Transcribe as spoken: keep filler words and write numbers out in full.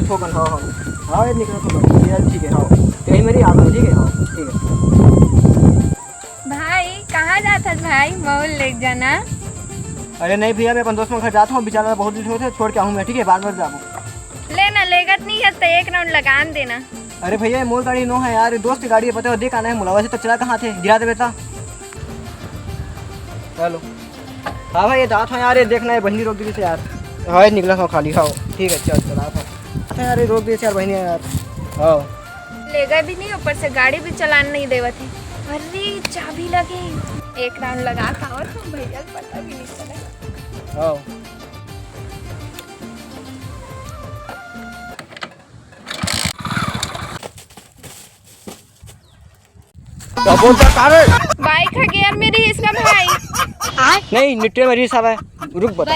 ठोकन, हाँ, हाँ। हाँ, ये निकला तो बस। ये ठीक है, हाँ। कहीं मेरी आवाज़, ठीक है, हाँ, ठीक है। भाई, कहाँ जात हस भाई? मऊ ल लेग जाना। अरे नहीं भैया, मैं अपन दोस्त मन घर जात हूँ, बेचारा बहुत लेट होत हे, छोड़ के आहूँ मैं, ठीक है, बाद में जाबो। ले ना, लेगत नहीं है तो एक राउंड लगान देना। अरे भैया, ये मोर गाड़ी नो है यार, ये दोस्त की गाड़ी है, पता है, देख आना है मोला, वैसे तो चला कहाँ थे, गिरा दे बेटा। हेलो। हाँ भाई, ये जात हूँ यार, ये देखना है, बहिनी रोक दी थी यार। हाँ, ये निकला था खाली, हाँ, ठीक है, चल, चला था। अच्छा यार, ये रोक दी थी यार, बहिनी यार। हाँ। लेगा भी नहीं, ऊपर से गाड़ी भी चलान नहीं देवत है। अरे, चाबी लगे। एक राउंड लगा था और भैया को पता भी नहीं चला। हाँ। बाइक ह गियर में रहिस ना भाई। नहीं, न्यूट्रल में रहिस हवय। रुक बता।